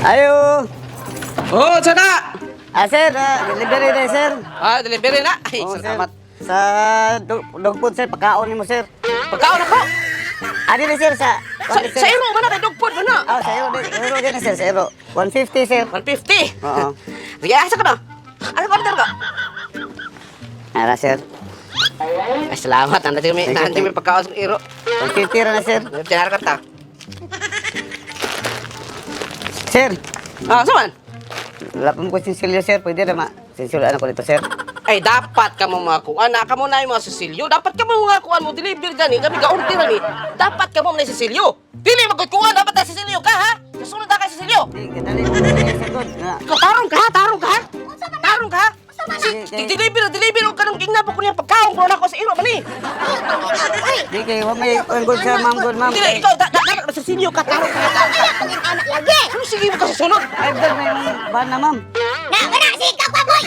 Ayo. Oh, sana! Ah, sir, delivery na, sir. Ah, delivery na. Ay, Oo, sir. salamat. Sa dog food, sir, pagkaon nimo, sir. Pagkaon ako. Ah, dili, sir, sa Sa iro man na kay dog food man na. Ah, sa iro, iro din, sir, sa iro. 150, sir. 150. Oo. Sige, asa ka na? Ano ba order ko? Ara, sir. Ay, salamat. Nandito kami, Thank you, nandito thank kami pagkaon sa iro. 150 ra na, sir. Tinar ka ta. Sir, Ah, saman? wala pa mo ko sinsilyo, sir. Pwede na ma. Sinsilyo ko dito, sir. Ay, dapat ka mo mga kuan. Na ka mo na yung mga sisilyo. Dapat ka mo mga kuan mo deliver gani. Kami ga-order ni. Dapat ka mo na sisilyo. Dili magud kuan, dapat na sisilyo ka ha. Susunod na kay sisilyo. Di, kadali mo sir, good. Na. Ikaw tarong ka ha, tarong ka ha. Tarong ka ha. Si, Sige, deliver, deliver og kanang gingna ko niya pagkaon ko na ako sa iro man ni. Di kay wa may kuan good sa ma'am, good ma'am. Dili ikaw dapat sisilyo ka, tarong ka. Anak lagi. Ano sige mo ka susunod? Ay, good may mong ban na, ma'am. Na, wala sige ka pa boy.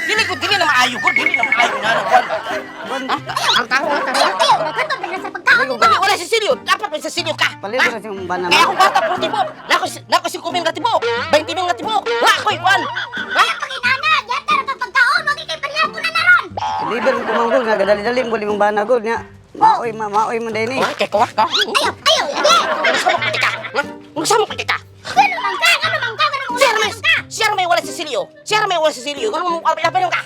Dili ko dili na maayo ko, dili na maayo na kuan. Kuan, Ang tarong ang tarong. Ayaw, ayaw, nagkantong na sa pagkaon mo. Dili wala sisilyo, dapat may sisilyo ka. palit Ha? na sa mong ban na, Kaya ma'am. akong bata puro tibok. Nako nako 5 mil nga tibok, 20 mil nga tibok. Wa koy kuan. Ha? Wala pag-inana, yata ra kang pagkaon, wag kay paryako na naron. Deliver mo ko, ma'am, good. Nga, kadali-dali mo limong ban na, good. Nya, maoy, ma, maoy mo din eh. Ay, kay kuwa ka. Ayaw, ayaw lagi. Unsa mo ka? Ha? Unsa mo ka? Ano man ka? Ano man ka? Ano Siya man may ka? siya may wala sisilyo. Siya may wala sisilyo. Ganun mo apil ka.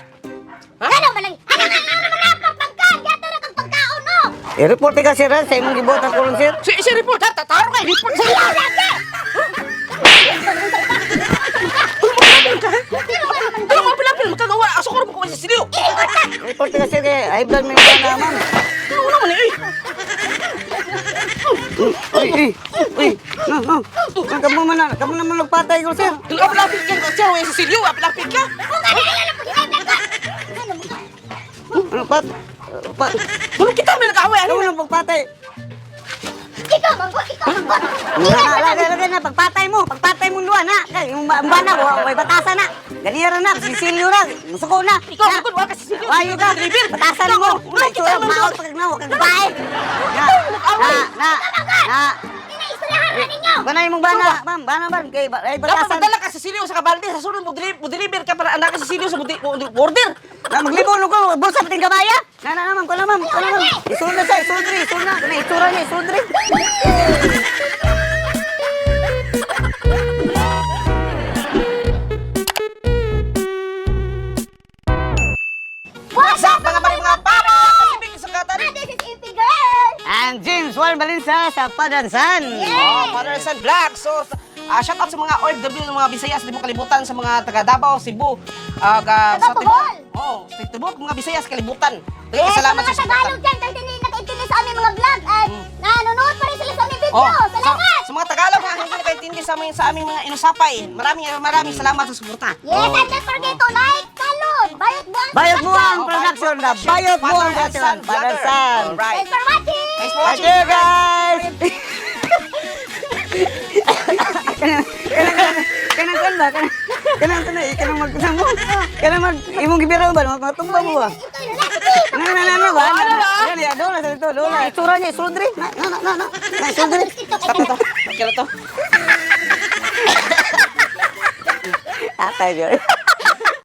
Ha? Ano man lang? Ano man ano man ang pagkaon? Yata ra kang pagkaon no. I-report ka, sir, ha, sa imong gibuhat ang kulong, sir. Si si report ha, tarong kay report sa Ayaw lagi. Ano mo apil-apil makagawa aso ko mo kuha sisilyo. Report ka, sir, kay high blood may ban na, ma'am. Ano naman eh? Uy, uy, uy, no, no. Nang kamo man na, kamo naman nagpatay ko, sir. Dili apil-apil ka siya wala sisilyo, apil-apil ka. Kung ano ayaw lang pag-high blood ko. Ano man ka? Ano, pat, pat, Ano kita may nag-away ano? ano nang pagpatay? Ikaw man ko, ikaw man ko. Na, lagay, lagay na, pagpatay mo, pagpatay mo luwa na. Kay, yung bana, way batasan na. Ganira na, sisilyo na, musuko na. Ikaw Na. gud wala ka sisilyo. Wayo ka, batasan mo. Wala kita man. Maot pag nawa kag bae. Na, na, na, na. Inaistoryahan ra ninyo. Bana imong bana, ma'am, bana ba kay ay Dapat batasan. magdala ka sisilyo sa kabalde sa sunod mo deliver ka para anak ka sisilyo sa order. Na maglibon ko, bulsa pating kamaya. Na na na ma'am, kuno ma'am, kuno ma'am. Isulod na sa, isulod ri, isulod na. Kana itsura niya, isulod ri. What's up mga pare mga pare? Pasibig sa katan. This is Impy Girl. And James Juan Balinsa sa Padansan. Oh, Father and Son Vlog. So, shout out sa mga OFW ng mga Bisaya sa Tibok Kalibutan, sa mga taga Davao, Cebu, sa Taga Bohol. Oh, sa Tibok, mga Bisaya sa Kalibutan. Yes, Salamat sa sa mga suporta. Tagalog dyan, kahit hindi nakaintindi sa aming mga vlog at nanonood pa rin sila sa aming video. Oh, Salamat! sa mga Tagalog na hindi nakaintindi sa aming mga inusapay. Maraming maraming salamat sa suporta. Yes, and don't forget to like, follow, Bayot Buang Bayot Buang Production. Production na Bayot Buang Father and Production. Son Vlogger. Padansan. Alright. Thanks for watching! Thanks for Thank watching. you guys. Kanang kanang kan ba kanang kanang kanang kanang mag kanang mo kanang mag imong gibiraw ba matumba mo ba? Ito yung last Na na na na ba? Na na na dola sa dito dola. Itsura niya isulod ri. Na na na na. Na isulod ri. Stop na to. Okay na to. Atay joy.